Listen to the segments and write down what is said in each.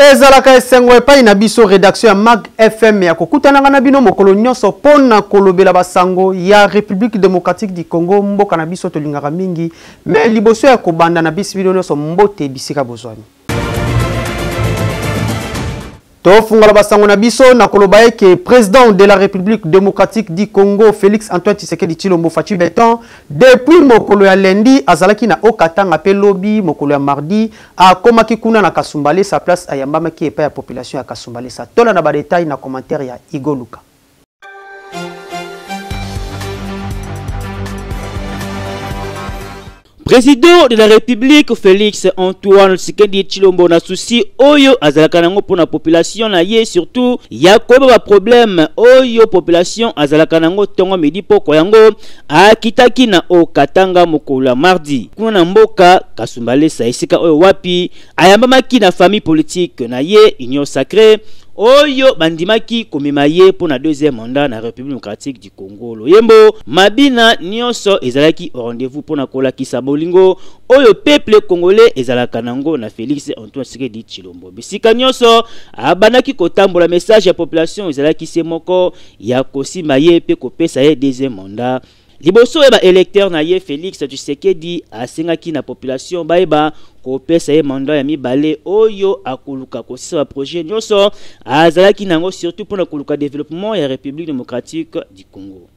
Ezalaka esengo epai na biso redaction ya Mag FM ya kokutanaka na bino mokolo nyonso mpo na kolobela basango ya Republique democratique du Congo, mboka na biso tolingaka mingi. Mais liboso ya kobanda na bisi bino nyonso mbote bisika bozwami. Tofungola basango na biso na koloba eke président de la République démocratique du Congo Félix Antoine Tshisekedi Tshilombo Fatshi Beton depuis mokolo ya lundi azalaki na Haut-Katanga pe lobi mokolo ya mardi akomaki kuna na Kasumbalesa place ayambamaki epai ya population ya Kasumbalesa. Tola na ba détails na commentaire ya Igo Luka. Président de la République Félix Antoine Tshisekedi Tshilombo na souci oyo azalaka nango mpona population na ye, surtout ya koyeba ba problème oyo population azalaka nango ntongo midi pokwa, yango akitaki na Haut-Katanga mokolo ya mardi kuna na mboka Kasumbalesa, esika oyo wapi ayambamaki na famille politique na ye Union Sacrée oyo bandimaki komema ye mpona deuxième mandat na République démocratique du Congo. Loyembo mabina nyonso ezalaki au rendez-vous mpona kolakisa bolingo oyo peuple congolais ezalaka nango na Félix Antoine Tshisekedi Tshilombo. Bisika nyonso abandaki kotambola, message ya population ezalaki se moko ya kosimba ye mpe kopesa ye deuxième mandat. Liboso ya ba électeur na ye, Félix Tshisekedi asengaki na population bayeba kopesa ye mandat ya mibale oyo akoluka kosisa ba projet nyonso azalaki nango, surtout mpona koluka développement ya République démocratique du Congo.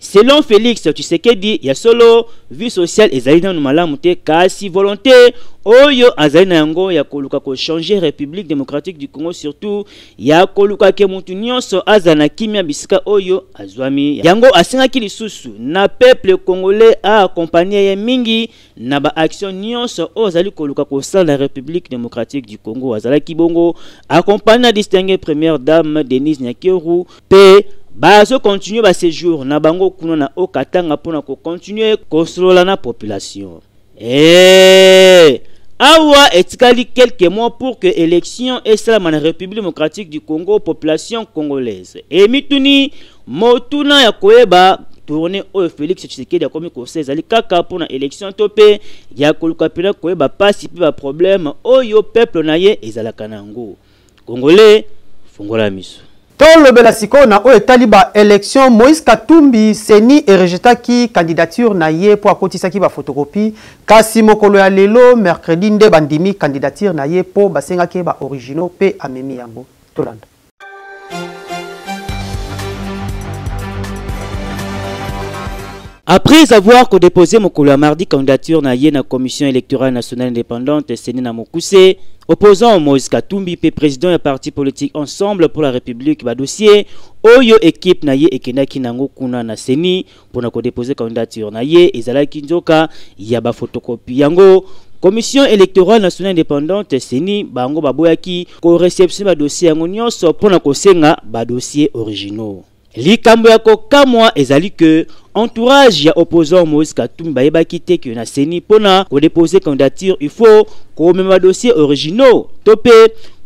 Selon Félix Tshisekedi, ya solo vie sociale ezali nanu malamu te, kasi volonté oyo azali na yango ya koluka kochanger République démocratique du Congo, surtout ya koluka ke mutu nyonso azala na kimia bisika oyo azwami. Yango asengaki lisusu na peuple congolais aaccompagner ye mingi na ba action nyonso oyo azali koluka kosala na République démocratique du Congo. Azalaki bongo accompagné na distinguée première dame Denise Nyakeru pe bazo continuer ba séjour na bango kuna na Haut-Katanga mpona kocontinuer kosolola na population. Awa etikali quelques mois pour que élection esalama na République démocratique du Congo, population congolaise emituni motuna ya koyeba tournée oyo Félix Tshisekedi akomi kosala ezali kaka mpona élection to mpe ya koluka mpena koyeba pasi mpe ba problème oyo peuple na ye ezalaka na yango. Congolais, fungola miso. Tolobela sikoyo na oyo etali ba élection. Moïse Katumbi, CENI erejetaki candidature na ye mpo akotisaki ba photocopie, kasi mokolo ya lelo mercredi nde bandimi candidature na ye mpo basengaki ye ba originaux mpe amemi yango. Tolanda. Après avoir déposé mokolo ya mardi candidature na ye na Commission électorale nationale indépendante CENI na mokuse, opposant Moïse Katumbi pe président ya parti politique Ensemble pour la République, ba dossier oyo équipe na ye ekendaki nango kuna na CENI mpona kodéposer candidature na ye ezalaki nzoka ya ba photocopie. Yango Commission électorale nationale indépendante CENI bango baboyaki koréceptionner ba dossier yango nyonso mpona kosenga ba dossier originaux. Likambo ya kokamwa ezali ke entourage ya opposant Moïse Katumbi bayebaki te ke na CENI mpona kodéposer candidature il faut komema dossier originaux, to mpe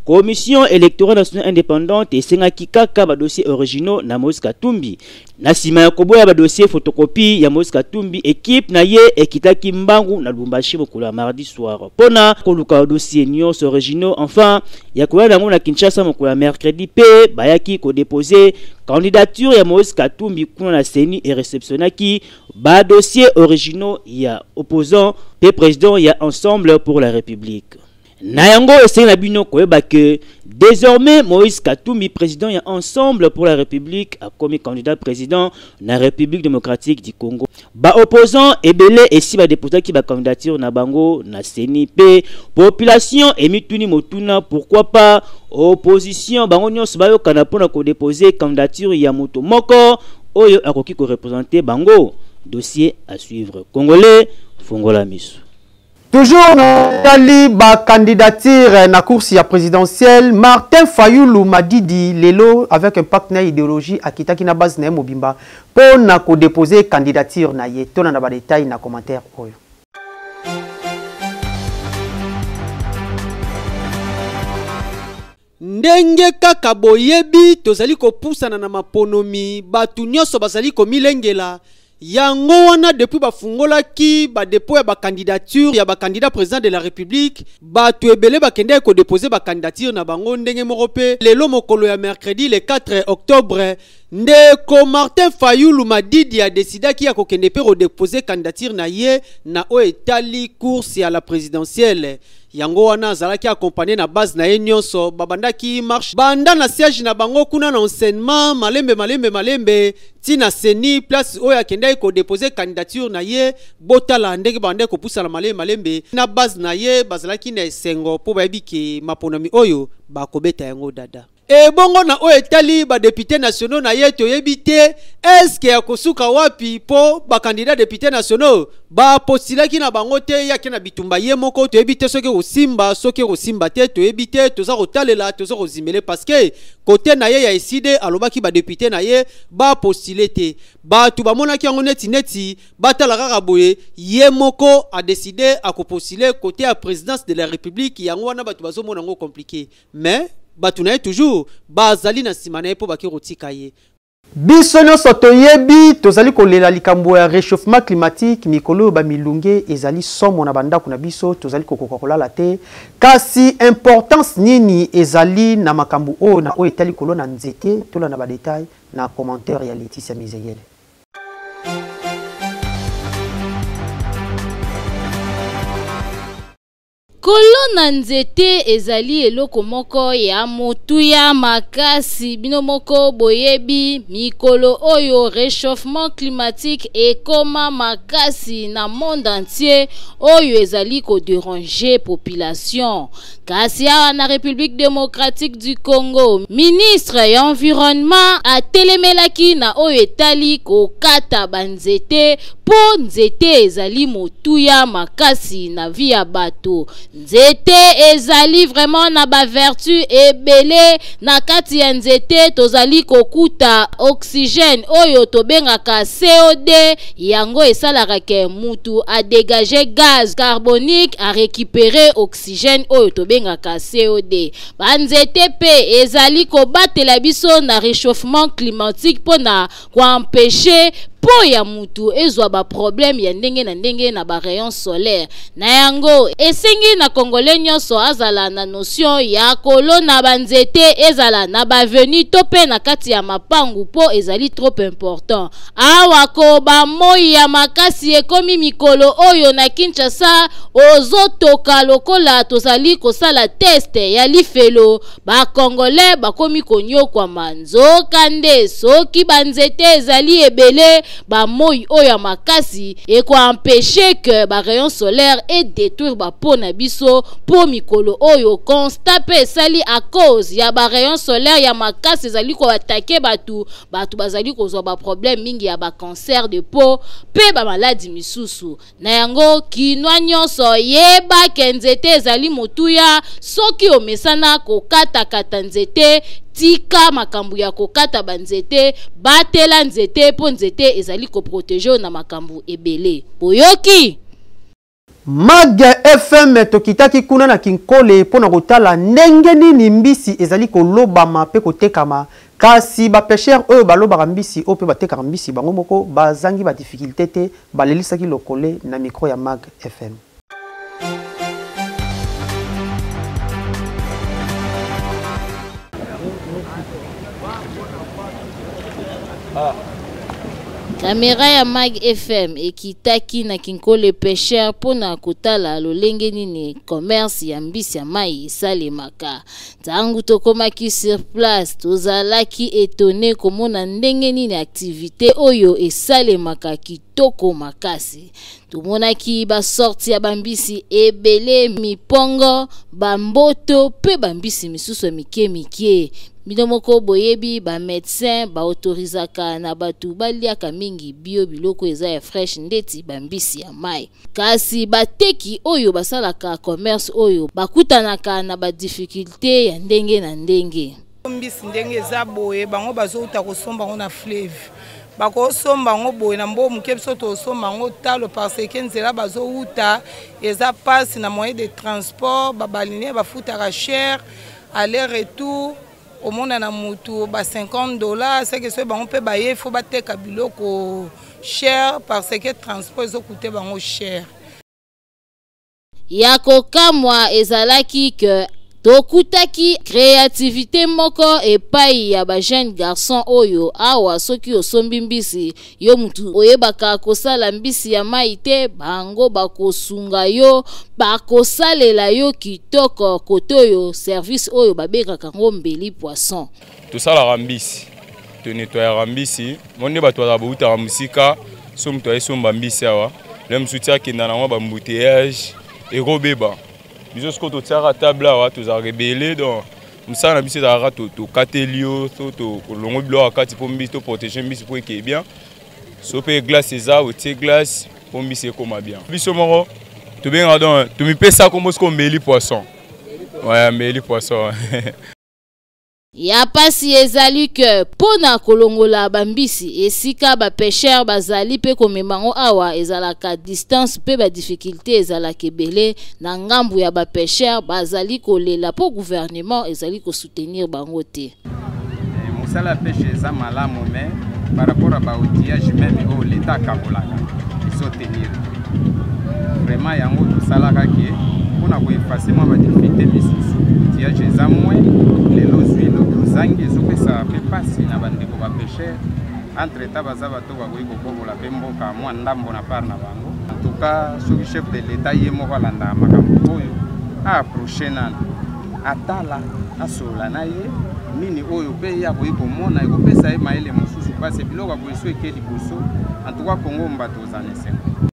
Commission électorale nationale indépendante esengaki kaka ba dossier originaux na Moïse Katumbi. Na nsima ya koboya ba dossier photocopie ya Moïse Katumbi, équipe na ye ekitaki mbangu na Lubumbashi mokolo ya mardi soir mpona koluka ba dossier nyonso originaux, enfin ya koya nango na Kinshasa mokolo ya mercredi mpe bayaki kodéposer candidature ya Moïse Katumbi kuna na CENI e réceptionnaki ba dossier originaux ya opposant mpe président ya Ensemble pour la République. Na yango esengi na bino koyeba ke désormais Moïse Katumbi, président ya Ensemble pour la République, akomi candidat président na République démocratique du Congo. Ba opposant ebele esi badéposaki ba candidature na bango na CENI mpe population emituni motuna pourquoi pas opposition bango nyonso bayokana mpona kodéposer candidature ya moto moko oyo akoki koreprésenter bango. Dossier à suivre. Congolais, fongola miso. Toujours natali ba candidature na course ya présidentielle, Martin Fayulu Madidi lelo avec un partenaire idéologie akitaki na base na ye mobimba mpo na kodéposer candidature na ye. Tona na ba détail na commentaire oyo. Ndenge kaka boyebi, tozali kopusana na maponomi, bato nyonso bazali komilengela. Yango wana depuis bafungolaki badépôt ya bacandidature ya bacandidat président de la République, bato ebele bakendaki kodépose bacandidature na bango. Ndenge moko mpe lelo, mokolo ya mercredi le 4 octobre, ndeko Martin Fayulu Madidi adesidaki ya kokende mpe kodépose candidature na ye na oyo etali course ya la présidentielle. Yango wana azalaki accompagné na base na ye nyonso. Babandaki marche banda na siège na bango kuna na enseignement, malembe malembe malembe ntina CENI, place oyo akendaki kodépose candidature na ye. Botala ndenge babandaki kopusana malembe malembe na base na ye. Bazalaki na esengo mpo bayebi ke maponami oyo bakobeta yango dada. Ebongo na oyo etali badéputé nationaux na ye, toyebi te eske ya kosuka wapi, mpo bacandidat député nationaux bapostilaki na bango te. Yake na bitumba ye moko, toyebi te soki kosimba, soki kosimba te, toyebi te. Toza kotalela, toza kozimele, parce que côté na ye ya ECiDé alobaki badéputé na ye bapostule te. Bato bamonaki yango neti neti batala kaka boye, ye moko adécider akopostule côté ya présidence de la République. Yango wana bato bazomona yango compliqué, mais bato na ye toujours bazali na nsima na ye mpo bake kotika ye. Biso nyonso toyebi, tozali kolela likambo ya réchauffement climatique. Mikolo oyo bamilunge ezali somo na bandako na biso, tozali kokoka kolala te. Kasi importance nini ezali na makambo oyo na oyo etali kolona nzete? Tolanda badétail na commentaire ya Leticia Mizeyele. Kolona nzete ezali eloko moko ya motuya makasi. Bino moko boyebi, mikolo oyo réchauffement climatique ekoma makasi na monde entier, oyo ezali kodéranger population. Kasi awa na République démocratique du Congo, ministre ya environnement atelemelaki na oyo etali kokata banzete, mpo nzete ezali motuya makasi na vie ya bato. Nzete ezali vraiment na bavertu ebele. Na kati ya nzete tozali kokuta oxygène oyo tobengaka CO2. Yango esalaka ke mutu adégage gaz carbonique, arécupérer oxygène oyo tobengaka CO2. Banzete mpe ezali kobatela biso na réchauffement climatique, mpona koempêcher mpo ya mutu ezwa baproblème ya ndenge na ndenge na barayon solaire. Na yango esengi na Congolais nyonso azala na notion ya kolona banzete, ezala na baavenue to mpe na kati ya mapangu, mpo ezali trop important. Awa ko bamoi ya makasi ekomi mikolo oyo na Kinshasa, ozotoka lokola tozali kosala test ya lifelo. Bacongolais bakomi konyokwama. Nzoka nde soki banzete ezali ebele, bamoi oyo ya makasi ekoempêcher ke barayon solaire edétruire bapeau na biso, mpo mikolo oyo constat mpe esali, à cause ya barayon solaire ya makasi ezali koattaquer bato, bato bazali kozwa baproblème mingi ya bacancer de peau mpe bamaladi misusu. Na yango, Kinois nyonso, yeba ke nzete ezali motuya. Soki omesana kokatakata nzete, tika makambo ya kokata banzete, batela nzete, mpo nzete ezali koprotéger na makambo ebele. Boyoki? Mag FM tokitaki kuna na Kinkole mpo na kotala ndenge nini mbisi ezali kolobama mpe kotekama. Kasi bapêcheur oyo balobaka mbisi oyo mpe batekaka mbisi bango moko bazangi badifficulté te. Balelisaki lokole na micro ya Mag FM. Kamera ya Mag FM ekitaki na Kinkole pêcheur mpona kotala lolenge nini commerce ya mbisi ya mai esalemaka. Ntango tokomaki sur place, tozalaki étonné komona ndenge nini activité oyo esalemaka kitoko makasi. Tomonaki basorti ya bambisi ebele, mipongo, bamboto mpe bambisi misusu ya mike mike. Bino moko boyebi, bamédecin baautorisaka na bato baliaka mingi bio, biloko eza ya fraîche ndeti bambisi ya mai. Kasi bateki oyo basalaka commerce oyo bakutanaka na badifficulté ya ndenge na ndenge. Mbisi ndenge eza boye, bango bazouta kosomba yango na fleuve, bakosomba yango boye na mbongo moke, biso tosomba yango talo, parce que nzela bazouta eza mpasi na moyen de transport. Babalinie bafutaka cher, aller retour omona na mutu ba 50 dollars. Seke soki bango mpe baye, fo bateka biloko. cher parce que transport ezocoûter bango cher. Ya kokamwa ezalaki ke tokutaki créativité moko epai ya bajeune garçon oyo awa. Soki osombi mbisi, yo mutu oyebaka kosala mbisi ya mai te, bango bakosunga yo, bakosalela yo kitoko. Kote oyo service oyo babengaka yango mbeli poisson. Tosalaka mbisi, tonettoyaka mbisi mo nde bato bazala bautaka mosika. So moto ayesomba mbisi awa, le mosusu ti akenda nango baembouteillage, ekobeba. Biso sikoyo totiaka table awa, tozalaka ebele. Donc mosala na biso ezalaka tokateli yo so tolongo biloko ya kati mpo mbisi, toprotéger mbisi mpo ekeye bien. So mpe glace eza, otie glace mpo mbisi ekóma bien. Biso moko tobengaka, donc tomipesa kombo sikoyo mbeli poisson. Ouais, mbeli poisson. Ya pasi ezali ke mpo na kolongola bambisi esika bapêcheur bazali mpe komema yango awa, ezalaka distance mpe badifficulté ezalaka ebele. Na ngambu ya bapêcheur, bazali kolela mpo gouvernement ezali kosoutenir bango te. Mosala ya pêche eza malamu, mais par rapport à baoutillage même oyo leta akabolaka, ezotenir vraiment. Yango tosalaka ke mpona koeffacer mwa badifficulté misusu. Outillage eza moins, lelo ozwi, lobi ozangi, ezopesa mpe mpasi na bandeko bapêcheur. Entre temps baza bato bakoki kobobola mpe mboka mwa ndambo na part na bango. En tout cas, soki chef de l'état ye moko alandaka makambo oyo, aapproche nano, atala, asolola na ye nini oyo mpe ye akoki komona, ekopesa ye mayele mosusu. Mpasi biloko ya boye so eke liboso, en tout cas Kongo mbato oza na esengo.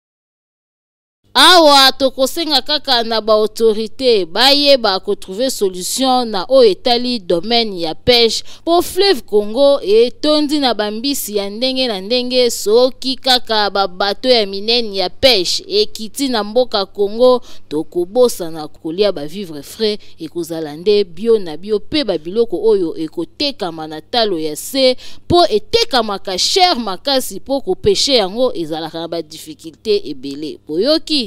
Awa tokosenga kaka na baautorité bayeba kotrouver solution na oyo etali domaine ya pêche, mpo fleuve Congo etondi na bambisi ya ndenge na ndenge. Soki kaka babato ya minene ya pêche ekiti na mboka Congo, tokobosana kolia bavivre frais, ekozala nde bio na bio mpe babiloko oyo ekotekama na talo ya se, mpo etekamaka cher makasi, mpo kopêcher yango ezalaka na badifficulté ebele. Boyoki.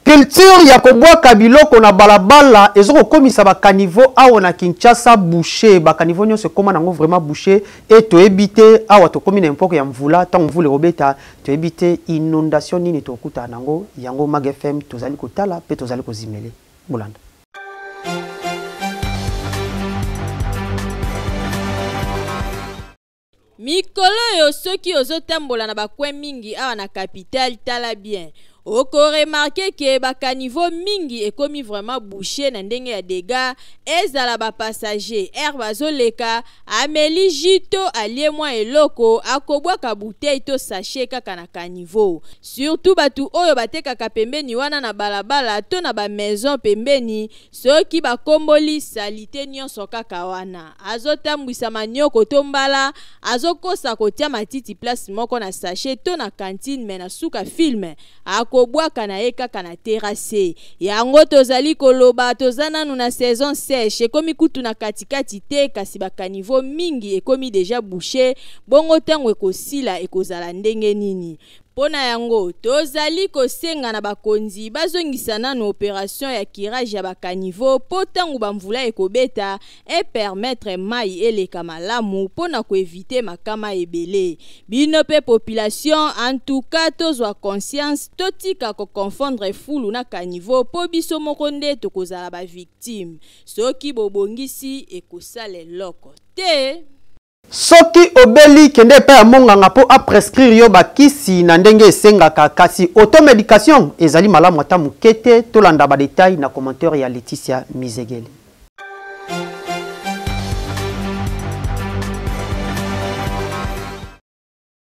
Culture ya kobwaka biloko na balabala ezokokomisa bacaniveau awa na Kinshasa bouché. Bacaniveau nyonso ekóma nango vraiment bouché e toyebi te. Awa tokómi na époque ya mvula, ntango mvula ekobeta, toyebi te inondation nini tokokutana nango. Yango Mag FM tozali kotala mpe tozali kozimele bolanda. Mikolo oyo, soki ozotambola na bacoin mingi awa na capitale, tala bien, okoremarquer ke bacaniveau mingi ekomi vraiment bouché na ndenge ya dégâts. Ezala bapassager aire bazoleka, ameli jus to alie mwa eloko, akobwaka bouteille to sachet kaka na caniveau. Surtout bato oyo batekaka pembeni wana na balabala to na bamaison pembeni, soki bakomboli, saleté nyonso kaka wana. Azotambwisa manioko to mbala azokosa kotia matiti place moko na sachet to na cantine, mais na suka film akobwaka na ye kaka na terrasse. Yango tozali koloba, toza nanu na saison sèche, ekomi kutu na katikati te, kasi bacaniveau mingi ekomi déjà bouché. Bongo ntango ekosila, ekozala ndenge nini? Mpo na yango tozali kosenga na bakonzi bazongisa nanu opération ya curage ya bacaniveau, mpo ntango bamvula ekobeta, epermettre mai eleka malamu mpo na koéviter makama ebele. Bino mpe population, en tout cas tozwa conscience, totika koconfondre fulu na caniveau, mpo biso moko nde tokozala bavictime. Soki bobongisi, ekosala eloko te. Soki obeli, kende epai ya monganga mpo aprescrire yo bakisi na ndenge esengaka, kasi automédication ezali malamu ata moke te. Tolanda badétail na commentaire ya Leticia Mizegele.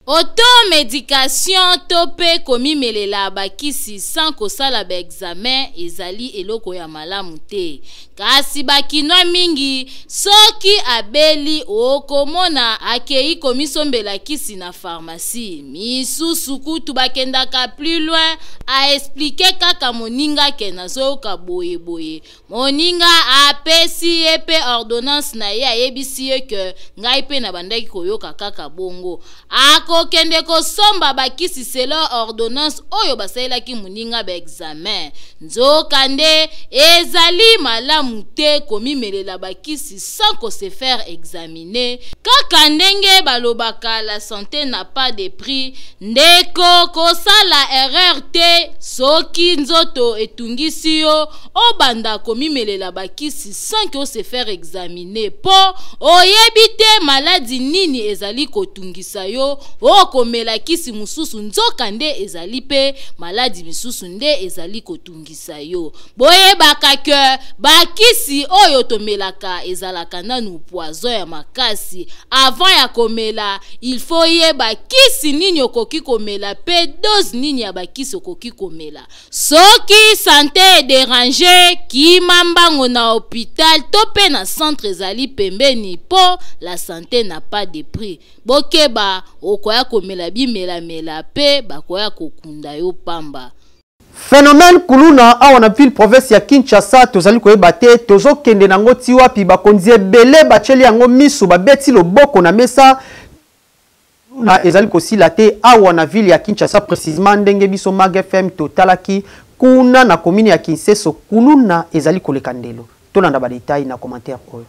Automédication to mpe komimelela bakisi sans kosala baexamen ezali eloko ya malamu te. Kasi bakinois mingi, soki abeli, okomona akei komisombela kisi na pharmacie. Misusu kutu bakendaka plus loin, aexpliquer kaka moninga ke nazoyoka boyeboye, moninga apesi ye mpe ordonnance na ye, ayebisi ye ke ngai mpe nabandaki koyoka kaka bongo, akokende. kosomba bakisi selon ordonnance oyo basalelaki moninga ba examen. Nzokande, ezali malamu te komimelela bakisi sans ko se faire examiner. Kaka ndenge balobaka la sante n'a pas de prix, ndeko kosala erreur te soki nzoto etungisi yo obanda komimelela bakisi sans que o se faire examiner po oyebi te maladi nini ezali kotungisa yo, okomela kisi mosusu nzoka nde ezali pe maladi misusu nde ezali kotungisa yo. Boyebaka que bakisi oyo tomelaka ezalaka nanu poison ya makasi. Avant ya komela, il faut yeba kisi nini okoki komela pe dose nini ya bakisi okoki komela. Soki sante ederange, kima mbango na hopital to pe na centre ezali pembeni po la sante n'a pas de prix. Bokeba, okoya komela bimelamela pe bakoya kokunda yo pamba. Phénomène kuluna awa na ville province ya Kinshasa tozali koyeba te tozokende nango ti wapi, bakonzi ebele batieli yango miso, babeti loboko na mesa na ezali kosila te awa na ville ya Kinshasa, précisément ndenge biso Mag FM totalaki kuna na commune ya Kinseso, kuluna ezali koleka ndelo. Tolanda ba détails na commentaire oyo.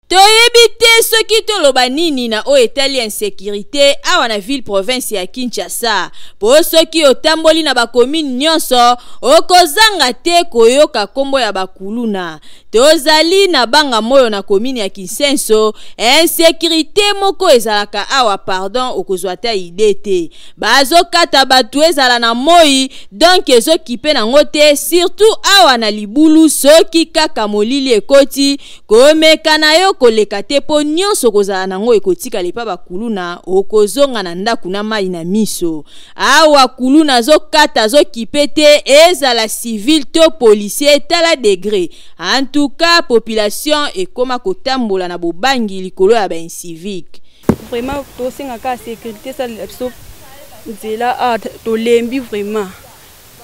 Toyebi te soki toloba nini na oyo etali insécurité awa na ville province ya Kinshasa. Po soki otamboli na ba commune nyonso, okozanga te koyoka kombo ya bakuluna. Tozali na banga moyo na commune ya Kinsenso, insécurité moko ezalaka awa, pardon, okozwa ata idée te. Bazokata bato ezala na moi, donc ezokipe nango te, surtout awa na libulu soki kaka molili ekoti, komeka na yo koleka te po nyonso kozala nango ekotikala epa bakuluna, okozonga na ndako na mai na miso. Awa kuluna azokata azokipe te, ezala civil to policier, tala degré. En tout cas, population ekoma kotambola na bobangi likolo ya ba incivique. Vraiment, tosengaka sécurité esalela biso nzela, tolembi vraiment.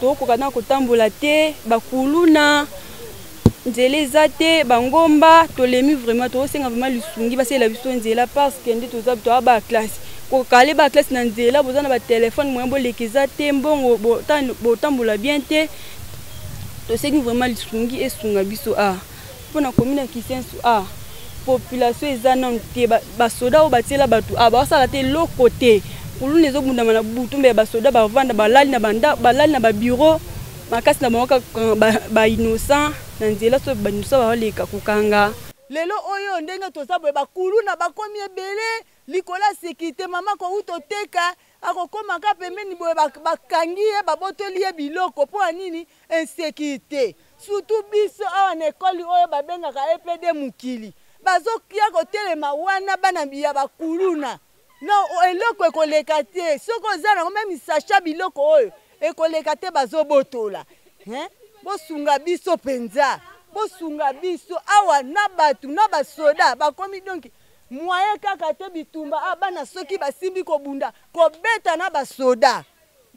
Tokoka na kotambola te, bakuluna nzela eza te, bangomba tolemi vraiment. Tosenga vraiment lisungi, basalela biso nzela parce que nde toza toa ba classe, kokale ba classe na nzela, boza na batelefone moyen boleka eza te, mbongo botambola bien te. Tosengi vraiment lisungi esunga biso mpona commune ya Kisenso. Population eza nanu te, basoda oyo batiela bato basala te eloko te. Kuluna ezobundama na butu, mbe ya basoda bavanda balali na balali na babureau makasi na bango kaka bainnocent na nzela, so bainnocent baoleka kokanga. Lelo oyo ndenge toza boye, bakuluna bakomi ebele likolo ya sécurité. Mama kouta oteka, akokóma ka pembeni boye, bakangi ye, babotoli ye biloko. Mpo ya nini? Insécurité. Surtout biso awa na ekoli oyo babengaka EPD Mokili, bazokia kotelema wana bana ya bakuluna. No eloko ekoleka te, soki oza nango même sachet biloko oyo ekoleka te, bazobotola. Bosunga biso mpenza, bosunga biso awa na bato na basoda bakomi, donc moyen kaka te bitumba bana soki basimbi kobunda kobeta na basoda.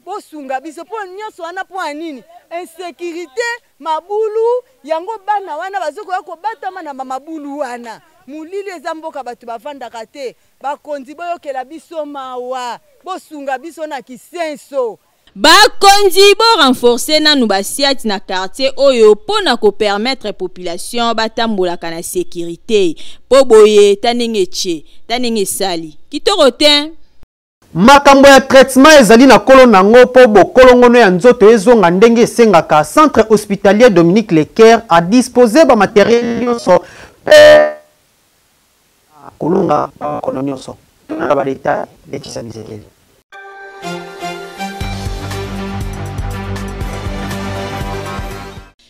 Bosunga biso mpo nyonso wana mpo ya nini? Insécurité, mabulu yango, bana wana bazokoya kobatama na bamabulu wana. Molili eza mboka bato bavandaka te. Bakonzi, boyokela biso mawa, bosunga biso na Kisenso. Bakonzi, borenforce nanu basiati na quartier oyo mpo na kopermettre population batambolaka na sécurité, mpo boye ta ndenge etie ta ndenge esali kitoko te. Makambo ya traitement ezali na kolo nango mpo bokolongono ya nzoto ezonga ndenge esengaka. Centre hospitalier Dominique Lecaire adispose bamatériel nyonso mpe kolonga bakono nyonso. Na badétail, Letisa Mizekeli.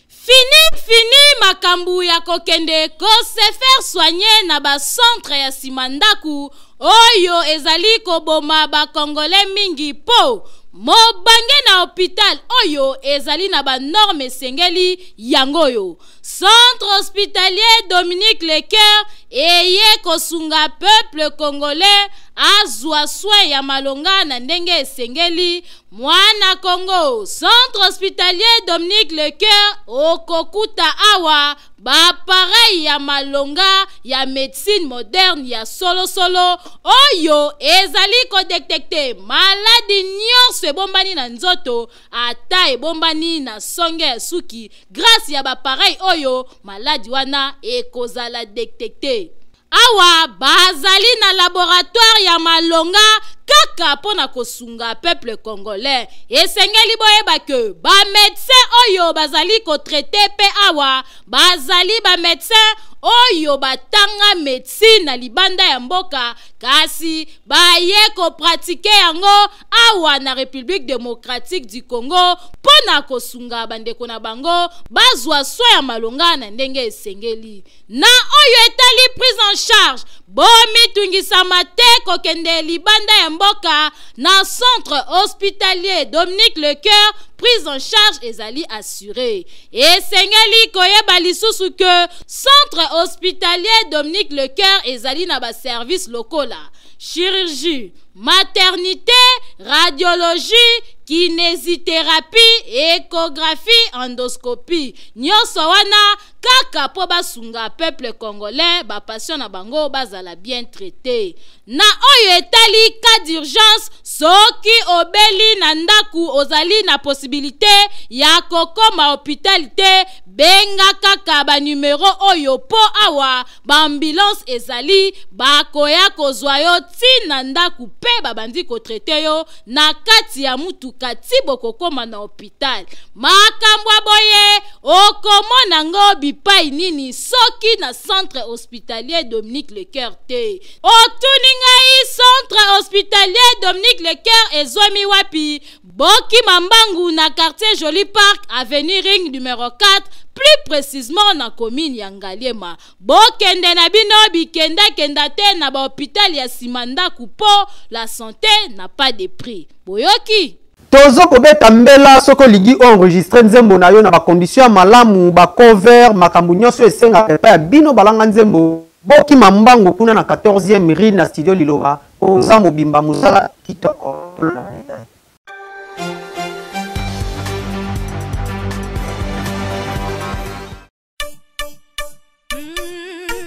Fini fini makambo ya kokende kose faire soigner na bacentre ya nsima ndako oyo ezali koboma bakongole mingi, mpo mobange na hôpital oyo ezali na banorme esengeli. Yango oyo centre hospitalier Dominique Lecaire. eye kosunga peuple congolais azwa soin ya malonga na ndenge esengeli. Mwana Congo, centre hospitalier Dominique Lecoeur okokuta awa ba appareil ya malonga ya medecine moderne ya solosolo oyo ezali kodetecte maladi nyonso ebombani na nzoto, ata ebombani na songe ya suki. Grâce ya ba appareil oyo, maladi wana ekozala detecte. Awa bazali na laboratoire ya malonga kaka mpo na kosunga peuple congolais. Esengeli boyeba ke ba médecin oyo bazali kotraite mpe awa bazali ba médecin oyo batanga médecine na libanda ya mboka, kasi baye kopratike yango awa na République démocratique du Congo mpo na kosunga bandeko na bango bazwa soin ya malonga na ndenge esengeli. Na oyo etali prise en charge, bomitungisama te kokende libanda ya mboka. Na centre hospitalier Dominique Lecoeur, prise en charge ezali assurée. Esengeli koyeba lisusu ke centre hospitalier Dominique Lecoeur ezali na baservice lokola chirurgie, maternité, radiologie, kinésithérapie, échographie, endoscopie. Nyonso wana kaka mpo basunga peuple congolais, bapatient na bango bazala bien traité. Na oyo etali cas d'urgence, soki obeli na ndaku, ozali na possibilité ya kokoma hôpital te, benga kaka banumero oyo mpo awa baambulance ezali, bakoya kozwa yo ntina ndako mpe babandi kotraite yo na kati ya mutuka ti bokokoma na hôpital. Makambo ya boye okomona ngo bipai nini soki na centre hospitalier Dominique Lecoeur te? Otuni ngai, centre hospitalier Dominique Lecoeur ezwami wapi? Bokima mbangu na quartier Joli Park, avenue Ring numéro 4, plus précisément na commune ya Ngaliema. Bokende na bino bikendakenda te na bahôpital ya nsima ndako, mpo la santé n'a pas de prix. Boyoki? Tozo kobeta mbela. Soki olingi oenregistre nzembo na yo na bacondition ya malamu, bacover, makambo nyonso esengaka epai ya bino balanga nzembo, bokima mbangu kuna na 14e rue na studio Liloba. Oza mobimba, mosala kitoko.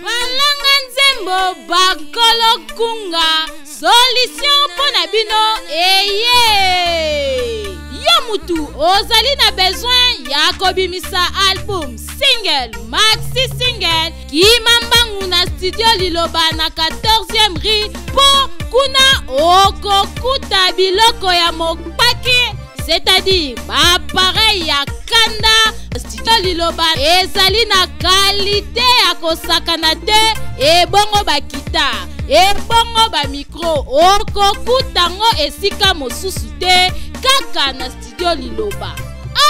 Balanga nzembo, bakolo kunga, solution mpo na bino eye. Yo mutu ozali na besoin ya kobimisa album, single, maxi single, kima mbangu na studio Liloba na 14e rue, mpo kuna okokuta biloko ya mopaki, c'est-à-dire baappareil ya kanda. Studio Liloba ezali na qualité ya kosakana te. Ebongo bakita, ebongo bamicro, okokuta ngo esika mosusu te, kaka na studio Liloba.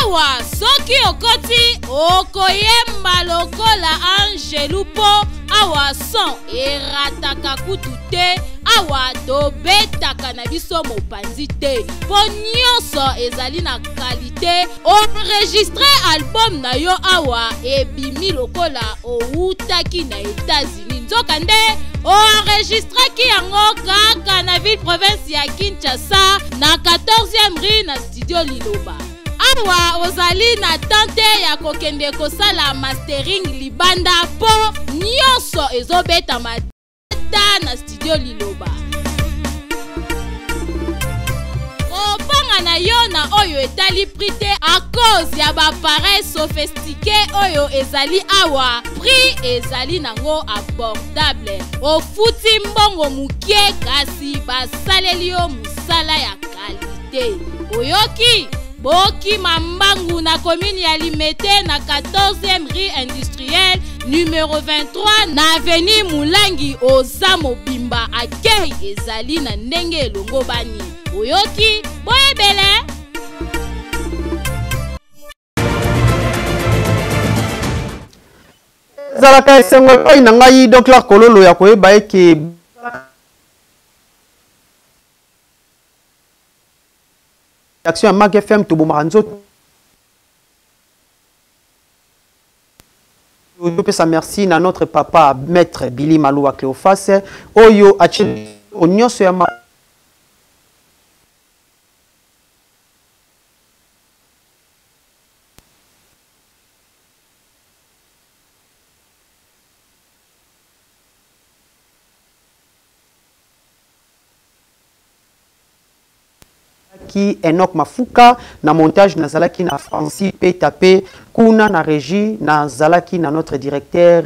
Awa soki okoti, okoyemba lokola angelu, mpo awa son erataka kutu te. Awa tobetaka na biso mopanzi te, mpo nyonso ezali na qualité. Enregistre album na yo awa, ebimi lokola owutaki na États-Unis, nzokande oenregistraki yango kaka na ville province ya Kinshasa, na 14e rue na studio Liloba. Awa ozali na tante ya kokende kosala mastering libanda, mpo nyonso ezobetama ta na studio Liloba. Kobanga na yo na oyo etali prix te, à cause ya baappareil sophistiqué oyo ezali awa, prix ezali nango abordable. Ofuti mbongo mokie, kasi basaleli yo mosala ya qualité. Oyoki? Bokima mbangu na commune ya Limete, na 14e rue industrielle numéro 23, na avenue Mulangi. Oza mobimba, akei ezali na ndenge elongo bani. Oyoki? Boyebele. Ezalaka esengo epai na ngai Docteur Kololo ya koyeba eke action ya Mag FM tobomaka nzoto. Topesa merci na notre papa maître Billy Maluwa Cléophas oyo atie nyonso ya ki Enoch Mafuka na montage nazalaki na Francis Peta pe kuna na régie nazalaki na notre directeur.